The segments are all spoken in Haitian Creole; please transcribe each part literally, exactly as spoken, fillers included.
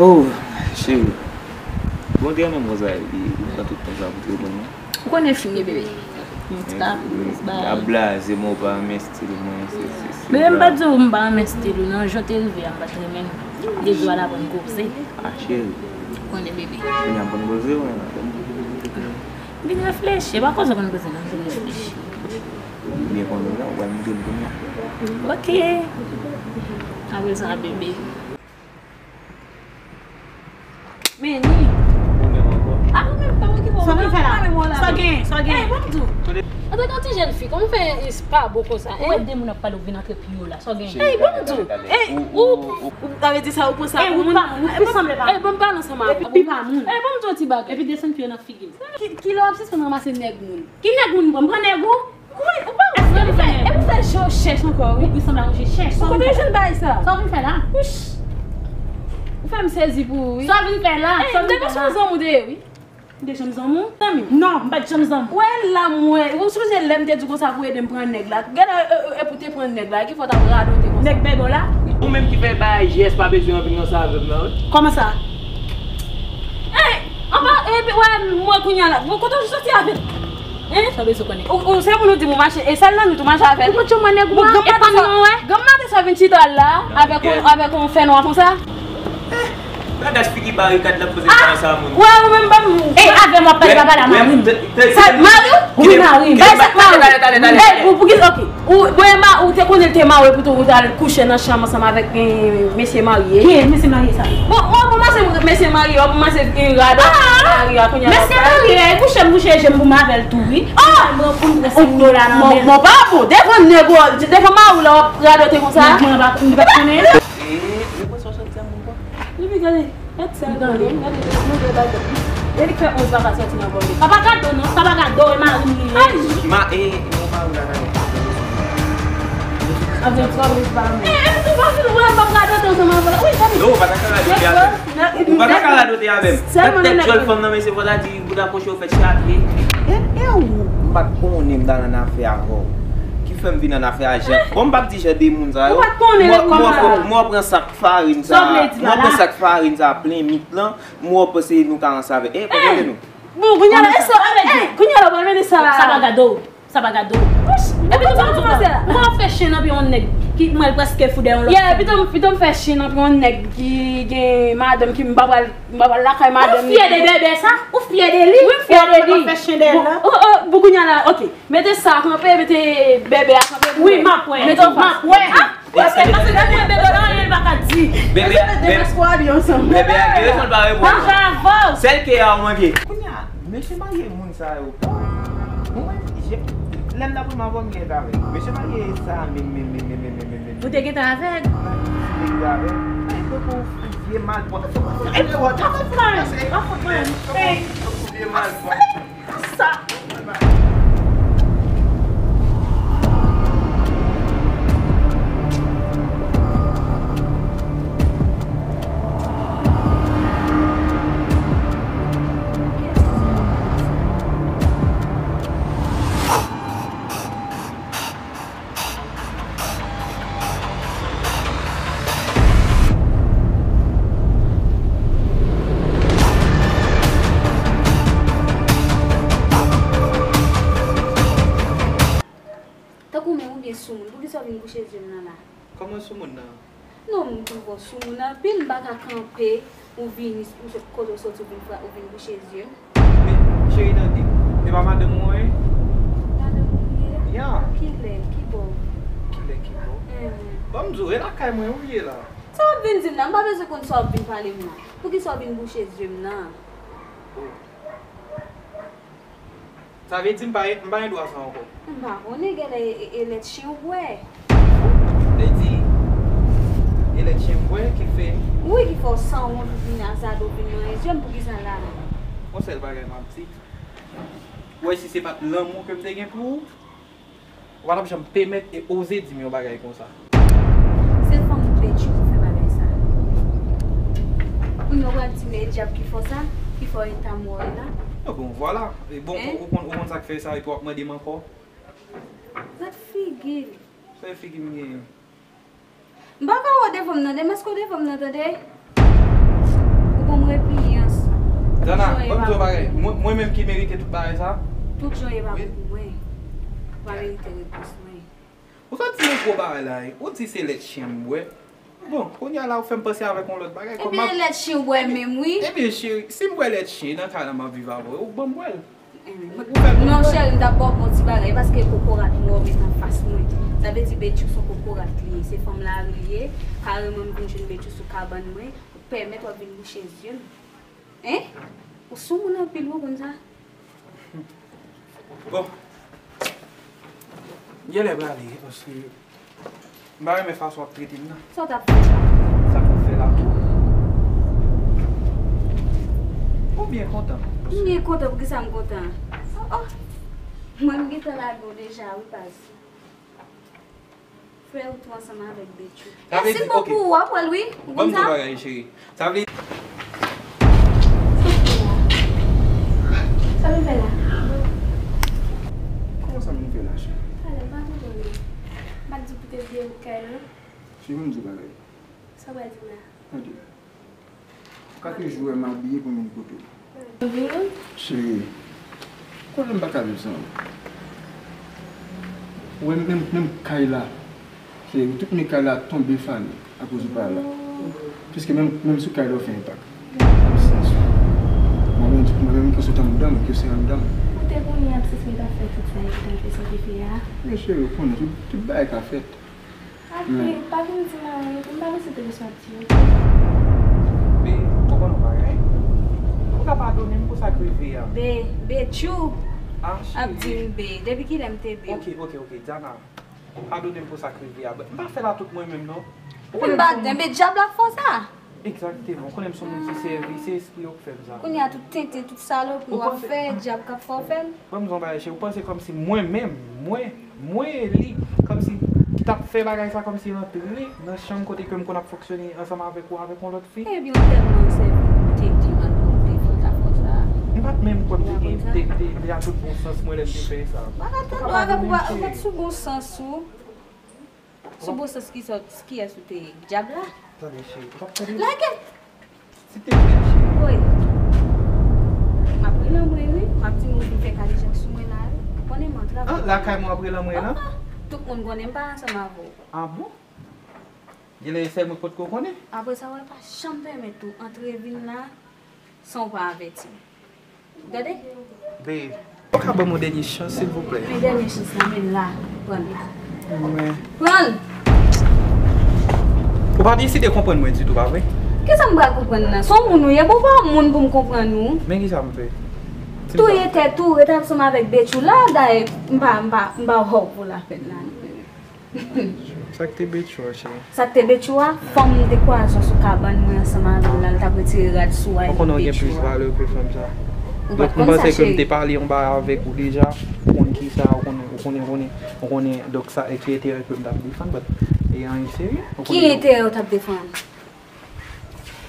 Oh, cheri. Bon, te renmen m konsa, epi ou pran tout tan sa pou te reponn mwen. Ou konnen fi m ye, bebe. Yon ti kapriz, bay. Ap blaze, mwen ou pa renmen estil mwen, se, se, se. Bebe, m pa t di w m pa renmen estil ou, non, jan w te rive a, m pa t renmen l. M te di w al aprann koze. Ah, cheri. Ou konnen, bebe. Kounye a m konn koze, wi. Vin reflechi, e pa koze w konn koze, non, vin reflechi. Ou byen konnen, non, ou pral moute m kounye a. Ok. Apre sa, bebe. Men ni. Ou menm ankò. Ah, ou menm, pa mwen ki fè w. Sa w vin fè la? Sa w gen? Sa w gen? Ey, bon, m di w. Antanke yon ti jèn fi, kòman w fè, e, pa bon konsa, hein? Ou wè de moun ap pale, ou vin antre pi wo la. Sa w gen? Ey, bon, m di w. Ey, ou, ou, ou, sa vle di sa, ou pran sa pou moun? Ey, ou pa moun, ou pi sanble pa moun. Ey, bon, m pale ansanm avè w. Epi pa moun. Ey, bon, m di w, ti bagay. Epi desann pi yo nan figi m. Ki, kilè w ap sispann ranmase nèg moun? Ki nèg moun pran? M pran nèg ou? Ou pa, ou pa wè sa w vin fè? E pou fè je w chèch ankò, wi. Ou sanble ak yon je chèch. Ou kote w jwenn bagay sa? Sa w vin fè la? Wouch! Ou fè m sezi pou ou, wi. Sa w vin fè la? Ey, m te panse w zanmi w te ye, wi. M te janm zanmi w? Zanmi? Non, m pa t janm zanmi w. Wè la, m wè. Ou sonje lè m te di w konsa pou ede m pran nèg la? Gade, e, e, e pou te pran nèg la, ki fè w t ap radote konsa? Nèg bèbè w la? Ou menm ki fè bagay jès pa bezwen anpil nan sa avè m nan, wi. Kòman sa? Ey, anba, e, wè, mwen kounye a la. Bon, kote w soti avè l? Hein? Sa w bezwen konnen? Ou, ou, se pou nou di m ou mache, e sèl nan nou tou mache avè l. Ou konn chonman nèg ou an, e pa nou an, wè. Granm maten sa vin chita la, avèk yon, avèk yon fè nwa konsa. Bagay figi barikad la poze sa sa moun. Wè, ou menm ban m. Ey, avè m w ap pale, pa pale a mari m. Sa mari w? Wi, mari m. Bay sa mari w. Ey, ou pou ki, ok. Ou, bon, e ma, ou te konnen l te mare pou tou, ou t al kouche nan chanm ansanm avèk, eh, mesye marye. Ki mesye marye sa? Bon, w ap ranmase mesye marye, w ap ranmase, eh, radòt mari a kounye a. Mesye marye, eh, kouche m kouche je m pou m avè l tou, wi. Oh! Mwen pou m pran senk dola nan men l. Bon, pa bon, devan nèg ou, devan mari w la, w ap radote konsa. Nèg mwen pa, m pa konnen. Eh, depi sa w sot di a moun pa. Epi gade, gade sèl gade, gade de move bagay. E li k fè onz papa sòti nan vòlè. Papa gado non, papa gado, e mari m li ye. Ma, e, e, mon mari la, gade. Avèk twò mil pa mil. E, e, tou pa fin wè, m ap radote ansanm avè l. Wi, gade. Non, ou pa ta ka radote avè m. Ou pa ta ka radote avè m. Gad tèt djòl fanm nan, mesye, fò ta di, bouda kochon fèt chatre. E, e ou? M pa t konnen m t al nan afè avè w. Ki fè m vin nan afè a jan. Bon, m p ap di jan de moun sa yo. Ou pa t konnen l kòman. Mwen pran sak farin sa, mwen pran sak farin sa plen mit lan, mwen panse nou ka ansanm avè, e, konprann nou. Bon, kounye a la, e sa, e, kounye a la, w pral mete sa. Sa pa gade w, sa pa gade w. Epi nou pa kòmanse la. Mwen ap fè chen nan pye yon nèg ki mwen prèske fou dèyè yon lòt. Yeah, pito, pito m fè chen nan pye yon nèg ki gen madanm ki m pa pral, m pa pral lakay madanm li. Ou fyè de bèbè sa? Ou fyè de li? Wi, m fyè de li. Ou fè chen dèyè l la. Oh, oh, bon, kounye a la, ok. Mete sa kanpe, mete bèbè a kanpe. Wi, m ap wè. Mete w fas. M ap wè. Ah, paske, paske lè mwen bebe la, anyen l pa ka di. Bebe a, bebe, bebe a gen rezon l pa reponn. Bravo. Sèl ke a manke. Kounye a, mesye marye moun sa yo. Mwen, je, lè m t ap wè m avè w, m gen avè. Mesye marye sa, men, men, men. Ou te gentan avèg? Mwen te gentan avèg. Ay, poko, vye malpwòp. Ay, poko, ta fè flan. Ta fè flan. Vye malpwòp. Sa. Tankou men oubyen soumoun, poukisa w vin bouche zye m nan la? Kòman soumoun nan? Non, m twouve w soumoun anpil, m pa ka kanpe, ou vin, ou sot kote w soti, ou vin fra-, ou vin bouche zye m. Men, cheri, tande. Se pa madanm ou an ye? Madanm ou m ye? Ya. Kilè? Kibò? Kilè, kibò? Enhen. Ban m di w, e lakay mwen ou ye la. Sa w ap vin di m la? M pa bezwen konn sa w ap vin pale m nan. Poukisa w vin bouche zye m nan? Oh. Sa vle di m pa, m pa gen dwa sa ankò? M pa konnen, genlè e, e, e lèt chen w bwè. Vle di, e lèt chen m bwè ki fè? Wi, ki fè w sanwont, ou vin azade, ou vin manyen zye m, poukisa la? Yon sèl bagay m ap di. Ou wè si se pa t lanmou ke m te gen pou ou, ou pa t ap janm pèmèt e oze di m yon bagay konsa. Se fanm ou te tchou pou fè bagay sa. Kounye a w pral di m e dyab ki fè w sa, ki fè w eta mò w la. Non, bon, vwala. E bon, ou konn, ou konn sa k fè sa, epi w ap mande m ankò? Gad figi l. Sa e figi m genyen? M pa ka wè w devan m nan, demen èske w devan m nan, tande? Dana, ban m di w yon bagay. Mwen, mwen menm ki merite tout bagay sa? Tout jan e pa bon pou mwen. Ou pa merite repons mwen. Ou sot di yon gwo bagay la, wi. Ou di se lèt chen m bwè. Bon, kounye a la ou fè m panse avèk yon lòt bagay. Ebyen, lèt chen w bwè menm, wi. Ebyen, cheri, si m bwè lèt chen nan kay la m ap viv avè w, ou ban m bwè l. Non, cheri, m t ap ba w bon ti bagay, paske kokorat mò met anfas mwen. Sa vle di Betchou se yon kokorat li ye. Se fanm lari li ye. Kareman m vin jwenn Betchou sou kabann mwen. Ou pèmèt w ap vin bouche zye m. Hein? Ou sou moun anpil, wi, ou konn sa? Bon. Genlè prale, paske m pa renmen fason w ap trete m nan. Sa w t ap fè la? Sa m ap fè la tou? Ou byen kontan? M byen kontan, poukisa m kontan? Oh, oh. Mwen, m gentan lage w deja, wi, baz. Frè ou tou ansanm avèk Betchou. Sa vle di, ok. Mèsi bokou, w ap wè l, wi. Ou konn sa? Ban m di w bagay, cheri. Sa vle Sa vin fè la? Kòman sa vin fè la, cheri? Talè, m pa konprann non. M pa t di w pou te bliye m kay la? Cheri, ban m di w bagay. Sa w pral di m la? Tande. Ou ka toujou wè m abiye pou m vin kote w. Cheri, ou konnen m pa ka viv san ou. Ou wè menm, menm kay la, cheri, tout mi kay la tonbe fane akoz ou pa la. Piske menm, menm sou kay la ou fè enpak. Absans ou. Mwen menm, mwen menm, ke se anndan m, ke se anndan m. Ou te konnen absans mwen t ap fè tout sa epi w te fè a? Men cheri, ou konnen tout, tout bagay ka fèt. Ape, pa vin di m anyen, m pa bezwen tande sa w ap di yo. Be, ou konn yon bagay? Ou ka padone m pou sa k rive a. Be, Betchou ap di m be. Depi kilè m te be w? Ok, ok, ok, Diana. Padone m pou sa k rive a. M pa fè l a tout mwen menm, non. Ou konnen m se yon moun. Be dyab la k fè w sa. Egzakteman. Ou konnen m se yon moun ki sèvi, se espri yo k fè m sa. Kounye a tout tenten, tout salopri w ap fè, dyab k ap fè w fè l. Ban m di w yon bagay, cheri, ou panse kòmsi mwen menm, mwen, mwen e li, kòmsi ki t ap fè bagay sa, kòmsi l antre nan chanm kote ke m konn ap fonksyone ansanm avèk ou, avèk yon lòt fi. Ebyen, ou tèlman sèvi, ou te di m antre, ou te fè w ta fè w sa. M pa t menm kwè m te gen, te, te, te a tout bon sans mwen lè m te fè sa. M pa ka tande w avèk ou pa, ou pa t sou bon sans ou. Sou bon sans ki sòt, kiyès ou te ye? Dyab la? Tande, cheri, ou p ap tande? Lage! Silteplè, cheri. Woy. M ap rele anmwe, wi. M ap di moun vin fè kadejak sou mwen la, wi. Ou konnen mwen travay. Ah, lakay mwen w ap rele anmwe lan? Ah, ah. Tout moun konnen m pa ansanm avè w. Ah bon? Genlè e sèl mwen k potko konnen. Apre sa, w pa janm pèmèt ou antre vin la san w pa avèti m. Gade. Babe, ou ka ban m yon dènye chans, silvouplè? Men dènye chans la, men l la. Pran l. Men pran l! Ou pa deside konprann mwen ditou, pa vre? Kisa m pral konprann nan? Se yon moun ou ye, bon, pa yon moun pou m konprann ou. Men kisa m fè? Touye tèt ou, rete ansanm avèk Betchou la, dayè, m pa, m pa, m pa wè w pou lapèn la. Sa k te Betchou a, cheri? Sa k te Betchou a, fanm m te kwaze sou kabann mwen ansanm avè l la, l t ap retire rad sou a, epi Betchou a. Ou konnen w gen plis valè ke fanm sa. Ou pa t konn sa, cheri. Donk, m panse ke m te pale yon bagay avèk ou deja, ou konn kisa, ou konnen, ou konnen, ou konnen, ou konnen, donk sa e ki enterè ke m t ap defann, but e anyen serye, ou konnen. Ki enterè ou t ap defann?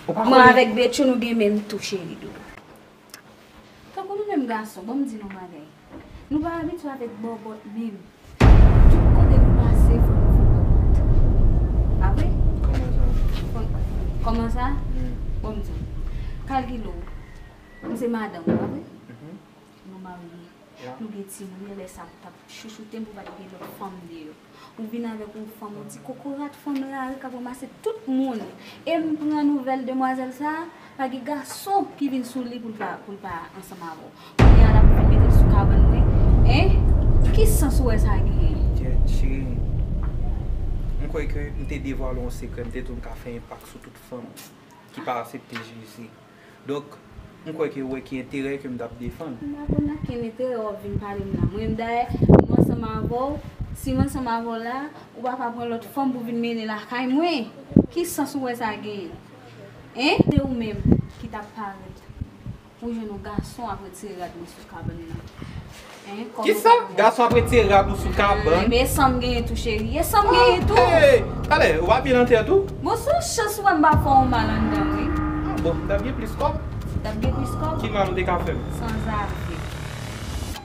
Ou pa konnen. Mwen avèk Betchou, nou gen menm tou, cheri dou. Tankou nou menm gason, ban m di nou yon bagay. Nou pa abitye avèk bòbòt menm. Tout kote nou pase, fò nou fè bòbòt. Pa vre? Kòman sa? Fò n, kòman sa? Hmm. Ban m di w. Kalkile w. M se madanm ou, pa vre? Mhm. Nou marye. Ya. Nou gen timoun, e lè sa m t ap chouchoute m pou pa t gen lòt fanm deyò. Ou vin avèk yon fanm, yon ti kokorat fanm lari k ap ranmase tout moun. E m pran nouvèl demwazèl sa a, pa gen gason ki vin sou li pou l pa, pou l pa ansanm avè w. Kounye a l ap vin mete l sou kabann mwen. Hein? Ki sans ou wè sa genyen? Kèt, cheri. M kwè ke m te devwale yon sekrè, m te di w m ka fè enpak sou tout fanm ki pa aksepte Jezi. Donk, m kwè ke ou wè ki enterè ke m t ap defann. M pa konn nan ki enterè w ap vin pale m la. Mwen menm dayè, m ansanm avè w. Si m ansanm avè w la, ou pa ka pran lòt fanm pou vin mennen lakay mwen. Ki sans ou wè sa genyen? Hein? Se ou menm ki t ap parèt pou jwenn yon gason ap retire rad mwen sou kabann nan. Hein, kòman... Kisa? Gason ap retire rad ou sou kabann? Enben, e san m genyen tou, cheri. E san m genyen tou. Hey! Talè, ou pa byen nan tèt ou? Bon, se yon chans ou wè m pa fè w mal anndan, wi. Ah bon, m t ap gen plis kòb. Ou t ap gen plis kòb? Ki mal ou te ka fè m? Sanzave.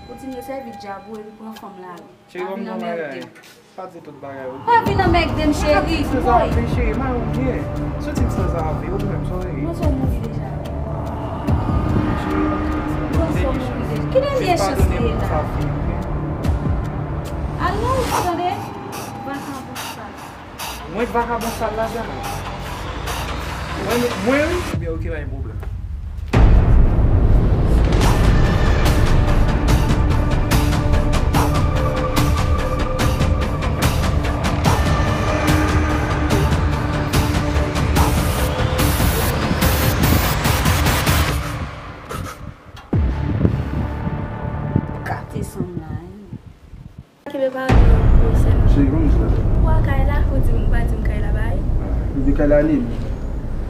Ou di m yo sèvi dyab ou epi pran fanm lari. Cheri, ban m di w yon bagay. Pa di tout bagay, wi. Pa vin anmègde m, cheri. Soti m sanzave, cheri, m a ou byen. Soti m sanzave, ou menm, sa w ye? Mwen se w mouri deja. Ki dènye chans li ye la? Al nan ou tande? Vakabon sal. Mwen vakabon sal la, Jana. Mwen, mwen wi. Ebyen, oke, pa gen pwoblèm. Gate sanm la, wi. Kenbe pa w non, sè m. Cheri, kòman w ye la? Ou a kay la, ou di m, ou pa di m kay la bay. Ah, epi kay la anime.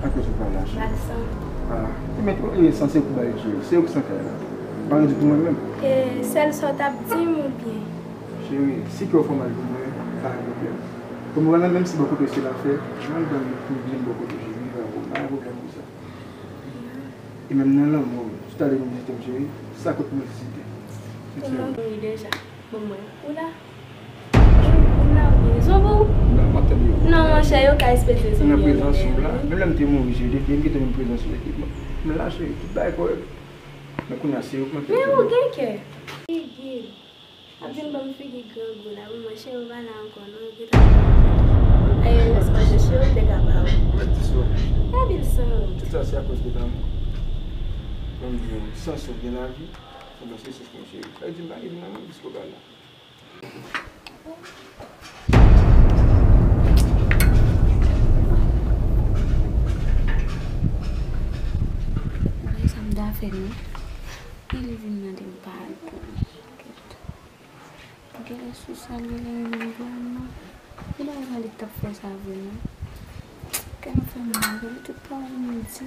Akoz ou pa la, cheri? Bal san. Ah, e men tou, e san se pou bay, cheri. Se ou ki san kay la. Pa gen di pou mwen menm. E sèl sa w t ap di m oubyen? Cheri, si kè w fè mal pou mwen, pa gen pwoblèm. Pou mwen menm, menm si bò kote se lafè, mwen ban m pou vin bò kote, cheri, pa gen pwoblèm pou sa. E menm nan lanmou, tout alè nou vizite m, cheri, sa kote nou vizite. Ou mouri deja. Bon, mwen, ou la? Ou la, ou gen rezon pou ou? Non, monchè, yo ka espese sou mwen. Nan prezans ou la. Menm lè m te mouri, cheri, depi m kite m prezans ou, epi m la, cheri, tout bagay kòrèk. Men kounye a, se ou k manke. Men ou gen kè. Ap vin ban m figi grangou la, wi, monchè, ou pa la ankò, non, yo gentan. Ayè, lès pa chèche, yo te ka ba ou. Mwen di sou. Pa vin san wont. Tout sa, se akoz de lanmou. Ban m di w, san sou gen lavi, ou gen se souf, monchè. Sa vle di m pa gen vin nan mwen, disko ba la. Bagay sa m ta fè, non? E li vin mande m padon. Genlè sou sa, genlè li menm vrèman. Ki bagay la li t ap fè sa vre non? Kè m fè m mal, li tout pawòl m di.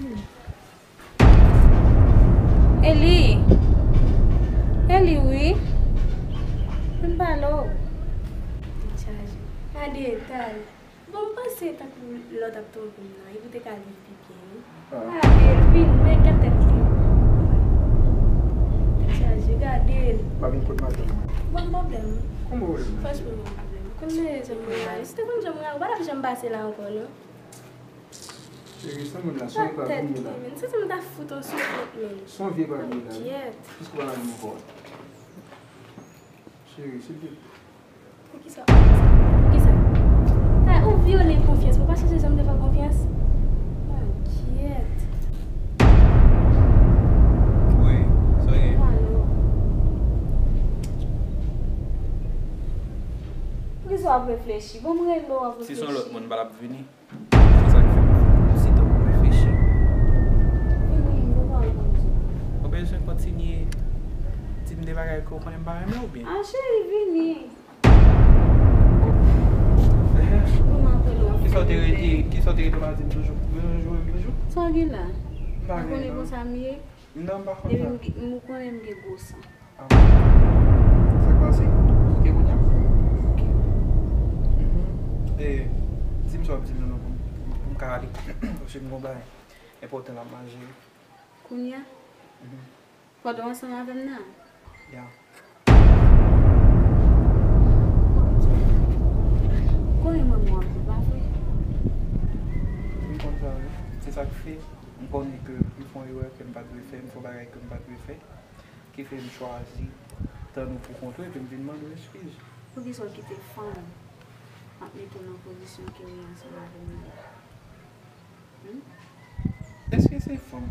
Eli! Eli wi! Vin pale w. Tèt chaje. Gade eta l. Bon, m panse tankou lè w t ap twonpe m nan, epi w te ka viv pi byen, wi. Ah. Gade l, vin, men gad tèt li. Tèt chaje, gade l. Pa vin kot madanm mwen. Bon, pwoblèm. Kòman pwoblèm? Franchman, bon pwoblèm. Konn men jan m rayi. Si te konn jan m rayi, ou pa t ap janm pase la ankò, non. Cheri, se moun la, se yon vye pa vini la. Tèt li, men. Se ti moun ta fout yon souflèt, men. Se yon vye pa vini la, wi. Kyèt. Piske pa vini ankò. Cheri, silvouplè. Poukisa? Poukisa? Kay, ou vyole konfyans mwen, ou pa sonje jan m te fè w konfyans? Ah, kyèt. Wi, sa ye. Alo. Poukisa w ap reflechi? Bon, m rele w, w ap reflechi. Si se yon lòt moun, m pa t ap vini. Se sa k fè m sitou pou m reflechi. Vini, m gen yon pawòl pou m di w. Ou bezwen kontinye di m de bagay ke w konnen m pa renmen oubyen? Ah, cheri, vini. Kisa w te rete, kisa w te rete w pa di m toujou? Ou bezwen joure m toujou? Sa w gen la? M pa gen non. Ou konnen konsa m ye? Non, m pa konn sa. Depi m gen, ou konnen m gen gwo san. Ah. Sa k pase? Oke, kounye a? Oke. Mhm. E, di m sa w ap di m nan non pou m, pou m ka ale. Paske m gon bagay enpòtan la m manje. Kounye a? Mhm. Pandan w ansanm avè m nan? Ya. Konnen mwen mwen anpil, pa vre? M konn sa, wi. Se sa k fè m konnen ke m fè yon erè ke m pa t dwe fè, m fè yon bagay ke m pa t dwe fè. Ki fè m chwazi tann ou pou kont ou epi m vin mande w eskiz. Poukisa w kite fanm ap mete w nan pozisyon ke w ye ansanm avè m nan? Hmm? Èske se fanm?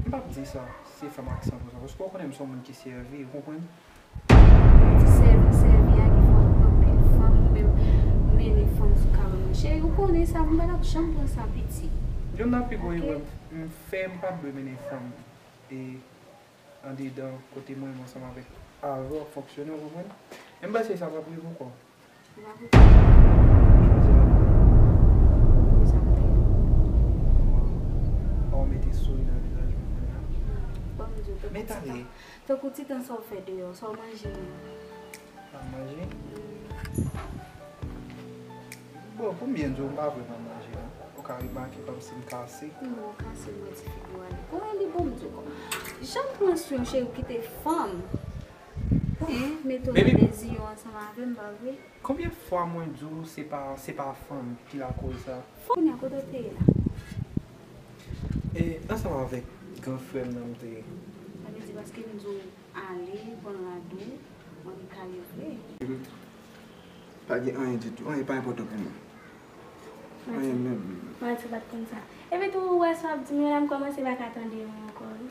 M p ap di sa, se fanm ak san pou san, paske w konnen m se yon moun ki sèvi, ou konprann? Ti sèvi, sèvi a ki fè w pran pil fanm, ou menm mennen fanm sou kabann mwen. Cheri, ou konnen sa, m pa t ap janm pran sa piti. Youn nan pi gwo erè m fè, m pa t dwe mennen fanm. E andedan kote mwen menm ansanm avèk, avè w ap fonksyone, ou konprann? E m panse sa p ap rive ankò. Ou pa konprann? Chwazi lavi. Pou sa m fè? Waw. Waw, mete souri nan vizaj mwen kounye a. Bon, m di w, tankou ti tan, tankou ti tan sa w fè deyò, sa w manje menm? Pa manje? Bon, pou m byen di w, m pa vrèman manje non. Ou ka remake kòmsi m kase. Non, ou kase, m wè ti figi w ale. Bon, e li bon, m di w kòman. Jan m pran swen w, cheri, ou kite fanm. Hein, mete w nan dezi yo ansanm avè m, pa vre? Konbyen fwa mwen di w se pa, se pa fanm ki lakoz sa? Kounye a, kote w te ye la? E ansanm avèk gran frè m nan m te ye. Sa vle di Paske m di w ale, pran rad ou, w annik ale vre. Pa gen anyen ditou, anyen pa enpòtan pou mwen. Anyen menm. Manti, pa t konn sa. Epi tou, ou wè sa w ap di m yo la, m kòmanse pa ka tande yo ankò wi.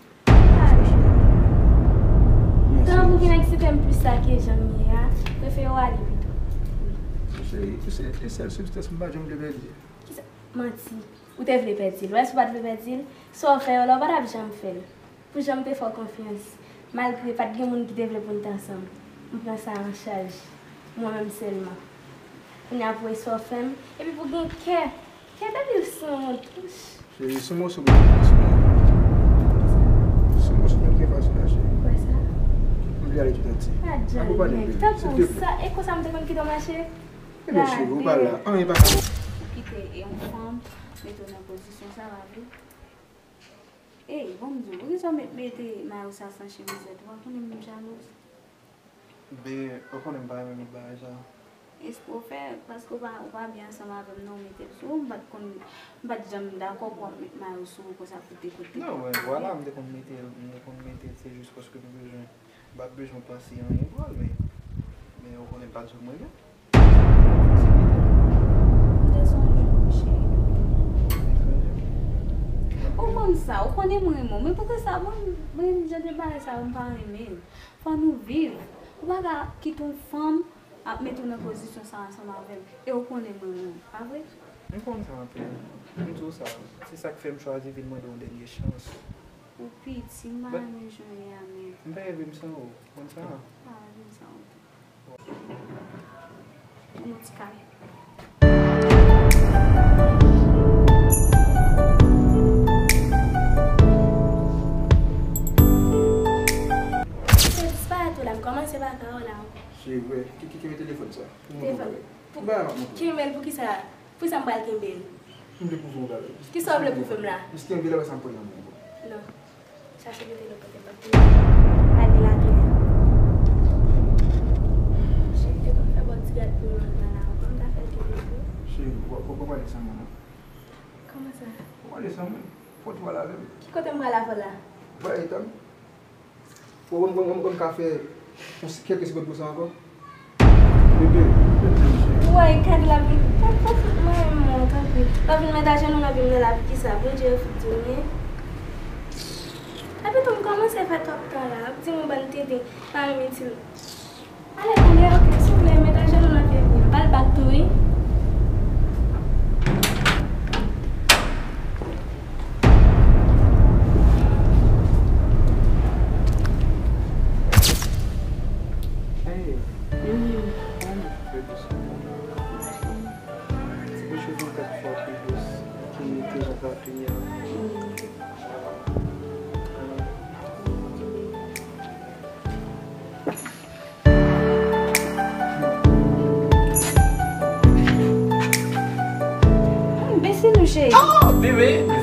Tan pou gen nèg ki fè m plis sa ke jan m ye a, prefere w ale pito. Cheri, se, se sèl sibstans m pa janm vle pèdi. Kisa? Manti. Ou te vle pèdi l. Ou wè si w pa t vle pèdi l, sa w fè yo la, ou pa t ap janm fè l. Pou jan m te fè w konfyans, malgre pa t gen moun ki te vle pou n t ansanm, m pran sa an chaj, mwen menm sèlman. Kounye a pou wè sa w fè m, epi pou gen kè, kè dèbil sanwont, wouch. Cheri, se yon mòso mwen ki fason la. Se yon mòso mwen ki fason la, cheri. Ou wè sa? M vle ale tout antye. Adjay, nèg, tankou sa, e konsa m te konn kite w mache? Ebyen, cheri, ou pa la, anyen pa ka. Ou kite yon fanm mete w nan pozisyon sa, pa vre? Ey, bon, m di w, poukisa w met, mete mayo sa san chemizèt? Ou pa konnen m jalouz? Ben, ou konnen m pa renmen met bagay sa. Espre w fè, paske w pa, ou pa byen ansanm avè m, non, w mete l sou ou, m pa t konn, m pa t janm dakò pou w ap met mayo sou ou konsa kote kote. Non, men vwala, m te konn mete l, m te konn mete l, se jis paske m bezwen, m pa t bezwen panse anyen pou l, men, men ou konnen m pa t janm renmen. M te sonje w, cheri. Ou konn sa, ou konnen m renmen w, men poukisa, bon, men jan de bagay sa yo m pa renmen l. Fò nou viv. Ou pa ka kite yon fanm ap mete w nan pozisyon sa ansanm avè m. E ou konnen m renmen w, pa vre? M konn sa anpil. M di w sa. Se sa k fè m chwazi vin mande w yon dènye chans. Ou piti, m pa renmen jan w ye a menm. M pa renmen m san ou. Ou konn sa? M pa renmen m san ou tou. Yon ti kay. Ou disparèt ou la, m kòmanse pa ka wè w la ankò. Se vre. Ki, ki, ki telefòn sa? Telefòn. Pou, kenbe l poukisa? Poukisa m pral kenbe l? M vle pwouve w bagay. Kisa w vle pwouve m la? Jis kenbe l, apre sa m pran nan men w. Non. Chache kote lòt kote, pa gen la. Cheri, te konn fè bò ti gad pou mwen nan la, ou pa m ta fè l kenbe tou. Cheri, w ap, w ap pale san mwen, non? Kòman sa? W ap pale san mwen. Fò w pale avè m. Ki kote m pral avè w la? Bay tan. Ou konn, konn, konn, konn ka fè yon kèk sekond pou sa ankò? Bebe, bebe, cheri. Ou wè, gad la, pa, pa fout mwen menm, non, tanpri. Pa vin met ajenou nan pye m nan la, poukisa? Bondye fout di m, wi. Epi tou, m kòmanse fè twòp tan la, ap di m yon bann tenten, pa renmen ti. Ale, ale, ok, souple, met ajenou nan pye m. Ba l bak tou, wi. Hey, mm, fè dousman. Ti bouch ou gen kèk fwa pi dous ki te nan rafinè a. Enbesil ou cheri. Oh, bebe.